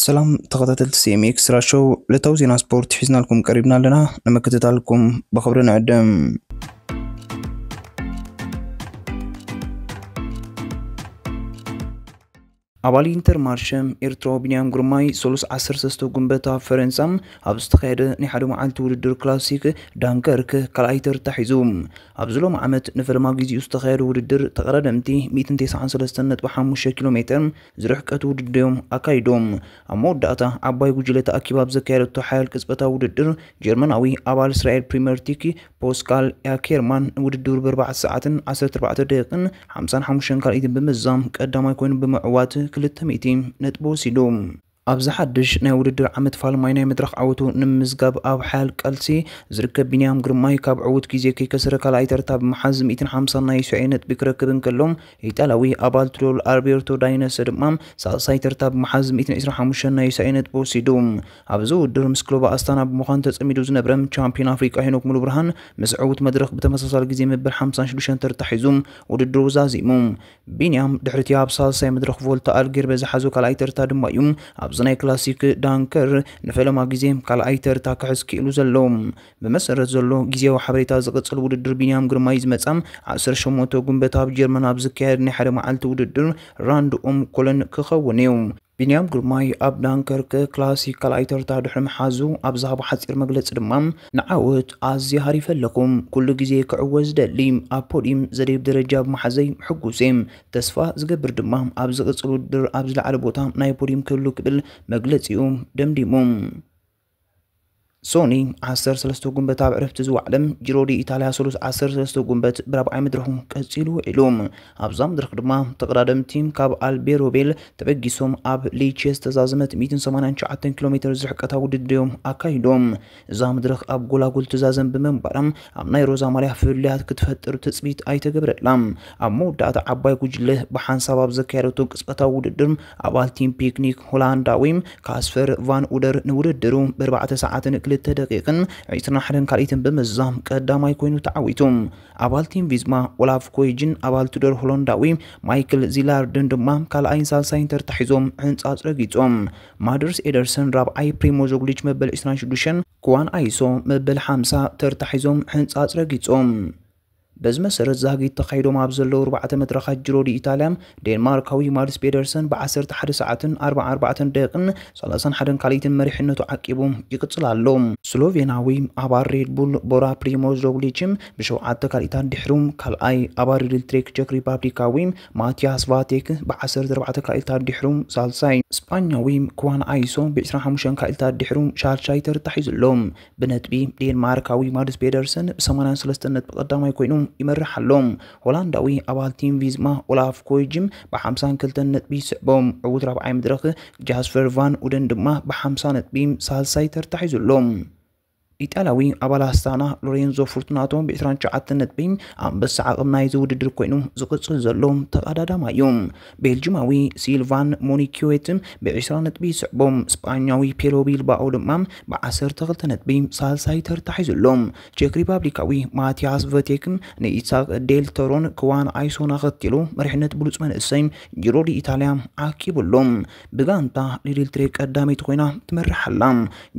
ሰላም ተኸታተልቲ ሲ ኤም ኤክስ ኤክስትራ ሾው፣ ዕለታዊ ዜና ስፖርት ሒዝናልኩም ቀሪብና ኣለና። ንምክትታልኩም ብኽብሪ ንዕድም። ኣባል ኢንተርማርሸ ኤርትራዊ ቢንያም ግርማይ ሰሉስ ዓሰርተ ሰለስተ ጉንበት ኣብ ፈረንሳ ኣብ ዝተኻየደ ናይ ሓደ መዓልቲ ውድድር ክላሲክ ዳንከርክ ካልኣይ ተርታ ሒዙ። ኣብዚ ሎሚ ዓመት ንፈለማ ግዜኡ ዝተኻየደ ውድድር ተቐዳደምቲ ሚእትን ተስዓን ሰለስተን ነጥቢ ሓሙሽተ ኪሎ ሜትር ዝርሕቀት ውድድር እዮም ኣካይዶም። ኣብ መወዳእታ ዓባይ ጉጅለ ተኣኪባ ኣብ ዘካየደቶ ሓያል ቅጽበታዊ ውድድር ጀርመናዊ ኣባል እስራኤል ፕሪምየር ሊግ ፖስካል ያኬርማን ውድድሩ ብኣርባዕተ ሰዓትን ዓሰርተ ኣርባዕተ ደቂቕን ሓምሳን ሓሙሽተን ካልኢትን ብምዝዛም ቀዳማይ ኮይኑ ብምዕዋት ክልተ ሚእቲ ነጥቢ ወሲዱ። ኣብዚ ሓድሽ ናይ ውድድር ዓመት ፋልማይ ናይ መድረኽ ዓወቱ ንምምዝጋብ ኣብ ሓያል ቃልሲ ዝርከብ ቢንያም ግርማይ ካብ ዕዉት ግዜ ከይከሰረ ካልኣይ ተርታ ብምሓዝ ሚእትን ሓምሳን ናይ ዩሲኤ ነጥቢ ክረክብ እንከሎ፣ ኢጣልያዊ ኣባል ቱዶል ኣልቤርቶ ዳይነሰ ድማ ሳልሳይ ተርታ ብምሓዝ ሚእትን ዕስራን ሓሙሽተን ናይ ዩሲኤ ነጥቢ ወሲዱ። ኣብዚ ውድድር ምስ ክለቡ ኣስታና ብምዃን ተጸሚዱ ዝነበረ ቻምፒዮን ኣፍሪቃ ሄኖክ ሙሉብርሃን ምስ ዕዉት መድረኽ ብተመሳሳሊ ግዜ መበል ሓምሳን ሽዱሽተን ተርታ ሒዙ ውድድሩ ዛዚሙ። ቢንያም ድሕሪቲ ኣብ ሳልሳይ መድረኽ ቮልታ ኣልጌርበ ዝሓዞ ካልኣይ ተርታ ድማ እዩ ኣብዚ ናይ ክላሲክ ዳንከር ንፈለማ ግዜ ካልኣይ ተርታ ክሕዝ ክኢሉ ዘሎ። ብመሰረት ዘሎ ግዜያዊ ሓበሬታ ዝቕጽል ውድድር ቢንያም ግርማይ ዝመጻ ዓሰርተ ሸሞንተ ጉንበት ኣብ ጀርመን ኣብ ዝካየድ ናይ ሓደ መዓልቲ ውድድር ራንድ ኦም ኮለን ክኸውን እዩ። ቢንያም ግርማይ ኣብ ዳንከርክ ክላሲክ ካልኣይ ተርታ ድሕሪ ምሓዙ ኣብ ዝሃቦ ሓጺር መግለጺ ድማ፣ ንዓወት ኣዝየ ሃሪፈ ኣለኹ። ኩሉ ግዜ ክዕወት ዝደሊ፣ ኣብ ፖዲም ዘደይብ ደረጃ ብምሓዘይ ሕጉስ እየ። ተስፋ ዝገብር ድማ ኣብ ዝቕጽል ውድድር ኣብ ዝለዓለ ቦታ ናይ ፖዲም ክህሉ ክብል መግለጺኡ ደምዲሙ። ሶኒ ዓሰርተ ሰለስተ ጉንበት ኣብ ዕረፍቲ ዝወዓለ ጂሮ ዲ ኢታልያ ሰሉስ ዓሰርተ ሰለስተ ጉንበት ብራብዓይ መድረኹ ቀጺሉ ውዒሉ። ኣብዛ መድረኽ ድማ ተቐዳደምቲ ካብ ኣልቤ ሮቤል ተበጊሶም ኣብ ሊቼ ዝተዛዘመት ሚእትን ሰማንያን ትሽዓተን ኪሎ ሜትር ዝርሕቀታ ውድድር እዮም ኣካይዶም። እዛ መድረኽ ኣብ ጎላጉል ትዛዘም ብምንባራ ኣብ ናይ ሮዛ ማልያ ፍልልያት ክትፈጥር ትጽቢት ኣይተገብረላን። ኣብ መወዳእታ ዓባይ ጉጅለ ብሓንሳብ ኣብ ዘካየደቶ ቅጽበታዊ ውድድር ኣባል ቲም ፒክኒክ ሆላንዳዊ ካስፈር ቫን ኡደር ንውድድሩ ብኣርባዕተ ሰዓትን ክልተ ደቂቕን ዕስራን ሓደን ካልኢትን ብምዝዛም ቀዳማይ ኮይኑ ተዓዊቱ። ኣባል ቲም ቪዝማ ኦላፍ ኮይጅን ኣባል ቱደር ሆላንዳዊ ማይክል ዚላርድን ድማ ካልኣይን ሳልሳይን ተርታ ሒዞም ሕንጻጽ ረጊጾም። ማድርስ ኤደርሰን ራብዓይ፣ ፕሪሞዝ ሮግሊች መበል ዕስራን ሽዱሽተን፣ ክዋን ኣይሶ መበል ሓምሳ ተርታ ሒዞም ሕንጻጽ ረጊጾም። በዚ መሰረት ዛጊት ተኻይዶም ኣብ ዘለዉ ኣርባዕተ መድረኻት ጂሮ ዲ ኢታልያ፣ ዴንማርካዊ ማድስ ፔደርሰን ብዓሰርተ ሓደ ሰዓትን ኣርባዓን ኣርባዕተን ደቂቕን ሰላሳን ሓደን ካልኢትን መሪሕነቱ ዓቂቡ ይቕጽል ኣሎ። ስሎቬናዊ ኣባል ሬድ ቡል ቦራ ፕሪሞዝ ሮግሊች ብሸውዓተ ካልኢታት ድሕሩ ካልኣይ፣ ኣባል ሪድል ትሬክ ቸክ ሪፓብሊካዊ ማቲያስ ቫቴክ ብዓሰርተ ኣርባዕተ ካልኢታት ድሕሩ ሳልሳይ፣ ስጳኛዊ ክዋን ኣይሶ ብዕስራን ሓሙሽተን ካልኢታት ድሕሩ ሻልሻይ ተርታ ሒዙ ኣሎ። ብነጥቢ ዴንማርካዊ ማድስ ፔደርሰን ብሰማንያን ሰለስተን ነጥቢ ቀዳማይ ኮይኑ ይመርሕ ኣሎ። ሆላንዳዊ ኣባል ቲም ቪዝማ ኦላፍ ኮይጅም ብሓምሳን ክልተን ነጥቢ ይስዕቦ። ዕዉት ራብዓይ መድረኽ ጃስፐር ቫን ኡደን ድማ ብሓምሳ ነጥቢ ሳልሳይ ተርታ ሒዙ ኣሎ። ኢጣልያዊ ኣባል ኣስታና ሎሬንዞ ፎርቱናቶ ብዕስራን ትሽዓተን ነጥቢ ኣንበሳ ዓቕም ናይዚ ውድድር ኮይኑ ዝቕጽል ዘሎ ተቐዳዳማይ እዩ። ቤልጂማዊ ሲልቫን ሞኒኪዌት ብዕስራ ነጥቢ ይስዕቦ። ስጳኛዊ ፔሎ ቢልባኦ ድማ ብዓሰርተ ክልተ ነጥቢ ሳልሳይ ተርታ ሒዙ ኣሎ። ቼክ ሪፓብሊካዊ ማቲያስ ቨቴክ ንኢሳቅ ዴል ቶሮን ክዋን ኣይሶን ኣኸቲሉ መሪሕነት ብሉጽ መንእሰይ ጂሮ ዲ ኢታልያ ዓቂቡ ኣሎ። ብጋንታ ሊድል ትሬ ቀዳመይቲ ኮይና ትመርሕ ኣላ።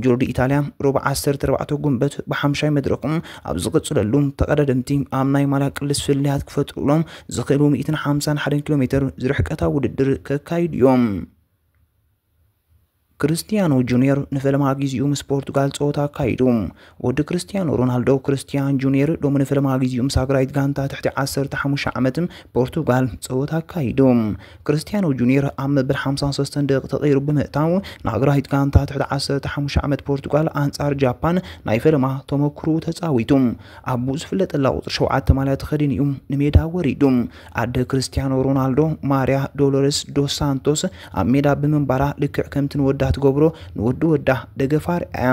ጂሮ ዲ ኢታልያ ሮብ ዓሰርተ ኣርባዕተ ጉንበት ብሓምሻይ መድረኹም ኣብ ዝቕጽለሉ ተቐዳደምቲ ኣብ ናይ ማልያ ቅልስ ፍልልያት ክፈጥሩሎም ዝኽእሉ ሚእትን ሓምሳን ሓደን ኪሎ ሜትር ዝርሕቀታ ውድድር ከካይዱ እዮም። ክርስቲያኖ ጁኒየር ንፈለማ ግዚኡ ምስ ፖርቱጋል ጸወታ ኣካይዱ። ወዲ ክርስቲያኖ ሮናልዶ ክርስቲያን ጁኒየር ሎሚ ንፈለማ ግዚኡ ምስ ሃገራዊት ጋንታ ትሕቲ ዓሰርተ ሓሙሽተ ዓመት ፖርቱጋል ጸወታ ኣካይዱ። ክርስቲያኖ ጁኒየር ኣብ መበል ሓምሳን ሰለስተን ደቂቕ ተቐይሩ ብምእታው ንሃገራዊት ጋንታ ትሕቲ ዓሰርተ ሓሙሽተ ዓመት ፖርቱጋል ኣንጻር ጃፓን ናይ ፈለማ ተመክሮኡ ተጻዊቱ። ኣቦኡ ዝፍለጠላ ቁጽሪ ሸውዓተ ማልያ ተኸዲኑ እዩ ንሜዳ ወሪዱ። ኣደ ክርስቲያኖ ሮናልዶ ማርያ ዶሎረስ ዶስ ሳንቶስ ኣብ ሜዳ ብምንባራ ልክዕ ከምቲ ንወዳ ትገብሮ ንወዲ ወዳ ደገፋ ኣርኣያ።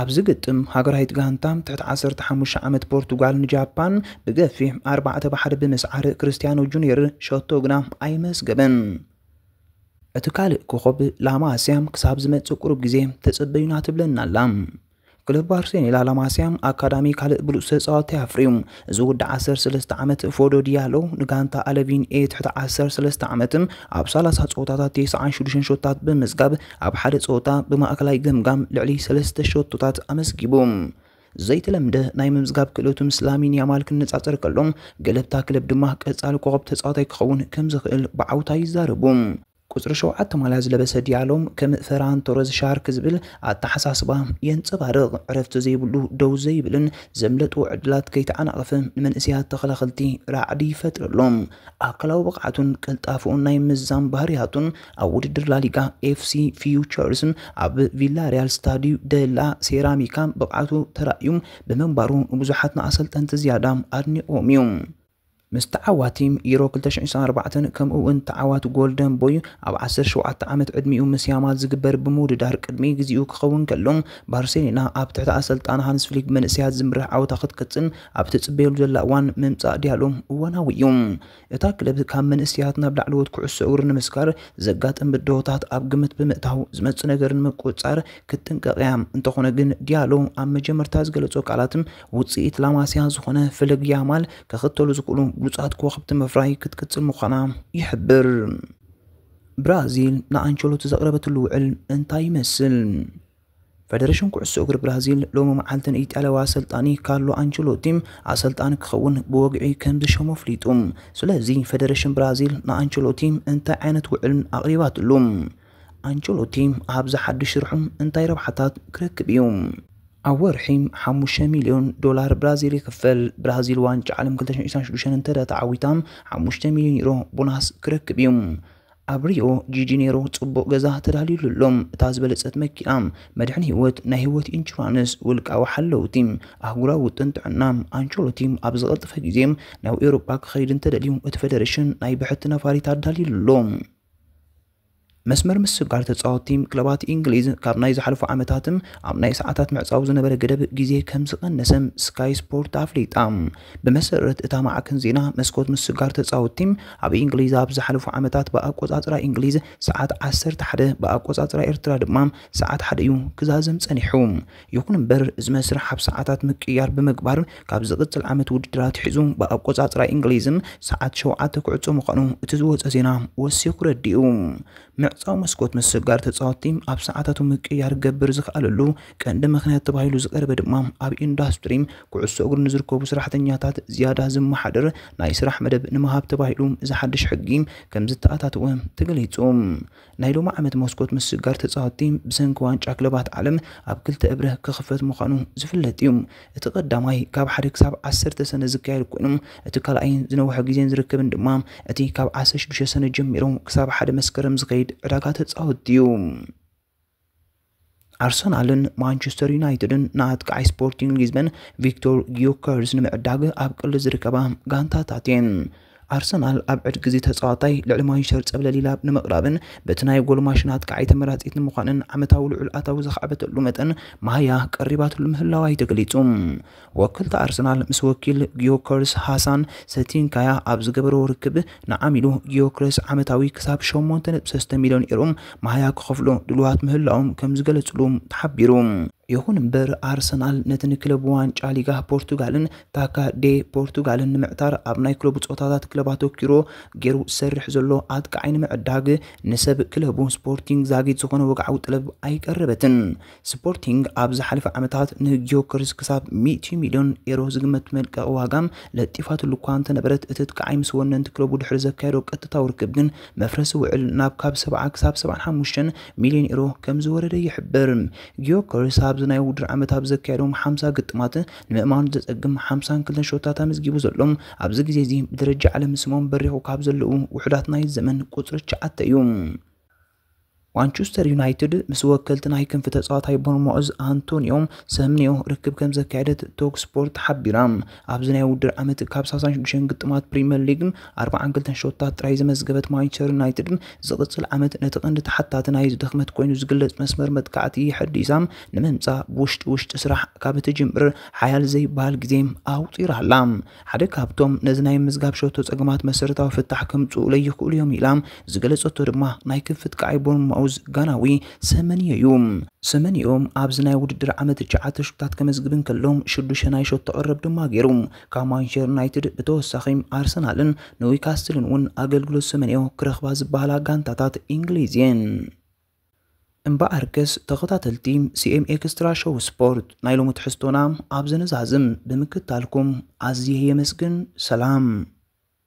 ኣብዚ ግጥም ሃገራዊት ጋንታ ትሕቲ ዓሰርተ ሓሙሽተ ዓመት ፖርቱጋል ንጃፓን ብገፊሕ ኣርባዕተ ብ ሓደ ብምስዓር ክርስቲያኖ ጁኒየር ሸቶ ግና ኣይመዝገበን። እቲ ካልእ ኮኸብ ላማስያ ክሳብ ዝመጽእ ቁሩብ ግዜ ተጸበዩና ትብለና ኣላ። ክለብ ባርሴሎና ላማሲያ ኣካዳሚ ካልእ ብሉጽ ተጻዋታይ ኣፍርዩ። እዚ ወዲ ዓሰርተ ሰለስተ ዓመት ፎዶ ዲያሎ ንጋንታ ኣለቪን ኤ ትሕቲ ዓሰርተ ሰለስተ ዓመት ኣብ ሰላሳ ጸወታታት ተስዓን ሽዱሽተን ሾቶታት ብምዝጋብ ኣብ ሓደ ጸወታ ብማእከላይ ገምጋም ልዕሊ ሰለስተ ሾቶታት ኣመዝጊቡ። ዘይተለምደ ናይ ምምዝጋብ ክእለቱ ምስ ላሚን ያማል ክነጻጸር ከሎ፣ ገለብታ ክለብ ድማ ቀጻሊ ኮኸብ ተጻዋታይ ክኸውን ከም ዝኽእል ብዓውታ ይዛረቡ። ቁጽሪ ሸውዓተ ማልያ ዝለበሰ ዲያሎ ከም ፈራን ቶረዝ ሻርክ ዝብል ኣተሓሳስባ የንጸባርቕ። ዕረፍቲ ዘይብሉ ደው ዘይብልን ዘምለጥዎ ዕድላት ከይተዓናቐፈ ንመንእሰያት ተኸላኸልቲ ራዕዲ ይፈጥረሎም። ኣካላዊ ብቕዓቱን ቅልጣፍኡን ናይ ምዛም ባህርያቱን ኣብ ውድድር ላሊጋ ኤፍሲ ፊውቸርስን ኣብ ቪላሪያል ስታዲዩ ደላ ሴራሚካ ብቕዓቱ ተራእዩ ብምንባሩ ብዙሓት ንኣሰልጠንቲ ዝያዳ ኣድኒቖም እዩ። ምስ ተዓዋቲ ዩሮ ክልተ ሽሕን ዕስራን ኣርባዕተን ከምኡ እውን ተዓዋቲ ጎልደን ቦይ ኣብ ዓሰርተ ሸውዓተ ዓመት ዕድሚኡ ምስ ያማል ዝግበር ብምውድዳር ቅድሚ ግዜኡ ክኸውን ከሎ፣ ባርሴሎና ኣብ ትሕቲ ኣሰልጣን ሃንስ ፍሊክ መንእሰያት ዝምራሕ ዓወታ ክትቅጽል ኣብ ትጽበየሉ ዘላ እዋን ምምጻእ ዲያሎ እዋናዊ እዩ። እታ ክለብ ካብ መንእሰያት ናብ ላዕለዎት ኩዕሶ እግሪ ንምስጋር ዘጋጥም ብድሆታት ኣብ ግምት ብምእታው ዝመጽእ ነገር ንምቁጽጻር ክትጥንቀቕ እያ። እንተኾነ ግን ዲያሎ ኣብ መጀመርታ ዝገለጾ ቃላት ውጽኢት ላማሲያ ዝኾነ ፈለግ ያማል ክኽተሉ ዝኽእሉ ብሉጻት ኮኸብቲ ምፍራይ ክትቅጽል ምዃና ይሕብር። ብራዚል ንኣንቸሎቲ ዘቕረበትሉ ውዕል እንታይ ይመስል? ፈደረሽን ኩዕሶ እግሪ ብራዚል ሎሚ መዓልቲ ንኢጣልያዊ ኣሰልጣኒ ካርሎ ኣንቸሎቲ ኣሰልጣኒ ክኸውን ብወግዒ ከም ዝሸሞ ኣፍሊጡ። ስለዚ ፈደረሽን ብራዚል ንኣንቸሎቲ እንታይ ዓይነት ውዕል ኣቕሪባትሉ? ኣንቸሎቲ ኣብዚ ሓድሽ ስርሑ እንታይ ረብሓታት ክረክብ እዩ? ኣብ ወርሒ ሓሙሽተ ሚልዮን ዶላር ብራዚል ይኽፈል። ብራዚል ዋንጫ ዓለም ክልተ ሽሕን ዕስራን ሽዱሽተን እንተ ደኣ ተዓዊታ፣ ሓሙሽተ ሚልዮን ዩሮ ቦናስ ክረክብ እዩ። ኣብ ሪዮ ዲ ጄኔሮ ጽቡቕ ገዛ ተዳልዩሉ ኣሎ። እታ ዝበለጸት መኪና፣ መድሕን ህይወት፣ ናይ ህይወት ኢንሹራንስ፣ ውልቃዊ ሓለውቲ፣ ኣህጉራዊ ውጥን ጥዕና። ኣንቸሎቲ ኣብ ዝቐልጠፈ ግዜ ናብ ኤውሮጳ ክኸይድ እንተደልዩ፣ እቲ ፈደረሽን ናይ ብሕቲ ነፋሪት ኣዳልዩሉ ኣሎ። መስመር ምስጋር ተጻወትቲ ክለባት እንግሊዝ ካብ ናይ ዝሓለፉ ዓመታትም ኣብ ናይ ሰዓታት ምዕጻው ዝነበረ ገደብ ግዜ ከም ዝቐነሰ ስካይ ስፖርት ኣፍሊጣ። ብመሰረት እታ ማዕከን ዜና፣ መስኮት ምስጋር ተጻወትቲ ኣብ እንግሊዝ ኣብ ዝሓለፉ ዓመታት ብኣቆጻጽራ እንግሊዝ ሰዓት ዓሰርተ ሓደ፣ ብኣቆጻጽራ ኤርትራ ድማ ሰዓት ሓደ እዩ ክዛዘም ጸኒሑ። ይኹን እምበር፣ እዚ መስርሕ ኣብ ሰዓታት ምቅይያር ብምግባር፣ ካብ ዝቕጽል ዓመት ውድድር ኣትሒዙ ብኣቆጻጽራ እንግሊዝም ሰዓት ሸውዓተ ክዕጾ ምዃኑ እቲ ዝወጸ ዜና ወሲኹ ረዲኡ። ምዕጻው መስኮት ምስጋር ተጻወትቲ ኣብ ሰዓታቱ ምቅይያር ክገብር ዝኸኣለሉ ቀንዲ ምኽንያት ተባሂሉ ዝቐረበ ድማ ኣብ ኢንዱስትሪ ኩዕሶ እግሪ ንዝርከቡ ሰራሕተኛታት ዝያዳ ዝመሓደር ናይ ስራሕ መደብ ንምሃብ ተባሂሉ እዚ ሓድሽ ሕጊ ከም ዝተኣታተወ ተገሊጹ። ናይ ሎሚ ዓመት መስኮት ምስጋር ተጻወትቲ ብሰንኪ ዋንጫ ክለባት ዓለም ኣብ ክልተ እብረ ክኽፈት ምዃኑ ዝፍለጥ እዩ። እቲ ቀዳማይ ካብ ሓደ ክሳብ ዓሰርተ ሰነ ዝካየድ ኮይኑ፣ እቲ ካልኣይን ዝነውሐ ግዜን ዝርከብን ድማ እቲ ካብ ዓሰርተ ሽዱሽተ ሰነ ጀሚሩ ክሳብ ሓደ መስከረም ዝኸይድ ዕዳጋ ተጻወትቲ እዩ። ኣርሰናልን ማንቸስተር ዩናይትድን ንኣጥቃዓይ ስፖርቲንግ ሊዝበን ቪክቶር ጊዮከርስ ንምዕዳግ ኣብ ቅሊ ዝርከባ ጋንታታት እየን። ኣርሰናል ኣብ ዕድጊ እዚ ተጻዋታይ ልዕሊ ማንቸስተር ጸብለል ኢላ ንምቕራብን በቲ ናይ ጎል ማሽን ኣጥቃዓይ ተመራጺት ንምዃንን ዓመታዊ ልዑል ኣታዊ ዘኻዕበተሉ መጠን ማህያ ቀሪባትሉ ምህላዋ እዩ ተገሊጹ። ወክልቲ ኣርሰናል ምስ ወኪል ጊዮከርስ ሃሳን ሰቲንካያ ኣብ ዝገበሮ ርክብ ንዓሚሉ ጊዮከርስ ዓመታዊ ክሳብ ሸሞንተ ነጥቢ ሰለስተ ሚልዮን ኤሮ ማህያ ክኸፍሎ ድልዋት ምህላዎም ከም ዝገለጽሉ ተሓቢሩ። ይኹን እምበር ኣርሰናል ነቲ ንክለብ ዋንጫ ሊጋ ፖርቱጋልን ታካ ዴ ፖርቱጋልን ንምዕታር ኣብ ናይ ክለቡ ጾታታት ክለብ ኣተኪሮ ገይሩ ዝሰርሕ ዘሎ ኣጥቃዓይ ንምዕዳግ ንሰብ ክለቡ ስፖርቲንግ ዛጊት ዝኾነ ወግዓዊ ጠለብ ኣይቀረበትን። ስፖርቲንግ ኣብ ዝሓለፈ ዓመታት ንጊዮከርስ ክሳብ ሚእቲ ሚልዮን ኤሮ ዝግመት መልቀቒ ዋጋ ለጢፋትሉ እኳ እንተነበረት፣ እቲ ኣጥቃዓይ ምስ ወነንቲ ክለቡ ድሕሪ ዘካየዶ ቀጥታዊ ርክብ ግን መፍረሲ ውዕል ናብ ካብ ሰብዓ ክሳብ ሰብዓን ሓሙሽተን ሚልዮን ኤሮ ከም ዝወረደ ይሕብር። ጊዮከርስ ኣብዚ ናይ ውድድር ዓመት ኣብ ዘካየዶም ሓምሳ ግጥማት ንምእማኑ ዘጸግም ሓምሳን ክልተን ሾታት ኣመዝጊቡ ዘሎ፣ ኣብዚ ግዜ እዚ ብደረጃ ዓለም ስሞም በሪኹ ካብ ዘለዉ ውሑዳት ናይ ዘመን ቁጽሪ ትሽዓተ እዩ። ማንቸስተር ዩናይትድ ምስ ወከልቲ ናይ ክንፊ ተጻዋታይ ቦርንማውዝ ኣንቶኒዮ ሰምኒዮ ርክብ ከም ዘካየደት ቶክ ስፖርት ሓቢራ። ኣብዚ ናይ ውድድር ዓመት ካብ ሰላሳን ሽዱሽተን ግጥማት ፕሪምየር ሊግ ኣርባዓን ክልተን ሾታት ጥራይ ዘመዝገበት ማንቸስተር ዩናይትድ፣ ዝቕጽል ዓመት ነቲ ቀንዲ ተሓታቲ ናይዚ ድኽመት ኮይኑ ዝግለጽ መስመር መጥቃዕቲ ሓዲሳ ንምምጻእ ብውሽጢ ውሽጢ ስራሕ ካብ እትጅምር ሓያል ዘይበሃል ግዜ ኣቑጺራ ኣላ። ሓደ ካብቶም ነዚ ናይ ምዝጋብ ሸቶ ጸገማት መሰረታዊ ፍታሕ ከምጽኡ ለይኽእሉ እዮም ኢላ ዝገለጸቶ ድማ ናይ ክንፊ ኣጥቃዓይ ቦርንማውዝ ጋናዊ ሰመንዮ እዩ። ሰመንዮ ኣብዚ ናይ ውድድር ዓመት ትሽዓተ ሽቶታት ከመዝግብ እንከሎ ሽዱሽተ ናይ ሸቶ ቀረብ ድማ ገይሩ። ካብ ማንቸስተር ዩናይትድ ብተወሳኺ ኣርሰናልን ኒውካስትልን እውን ኣገልግሎት ሰመንዮ ክረኽባ ዝበሃላ ጋንታታት እንግሊዝ እየን። እምበኣርከስ ተኸታተልቲ ሲኤም ኤክስትራ ሾው ስፖርት፣ ናይ ሎሚ ትሕዝቶና ኣብዚ ነዛዝም። ብምክታልኩም ኣዝየ የመስግን። ሰላም።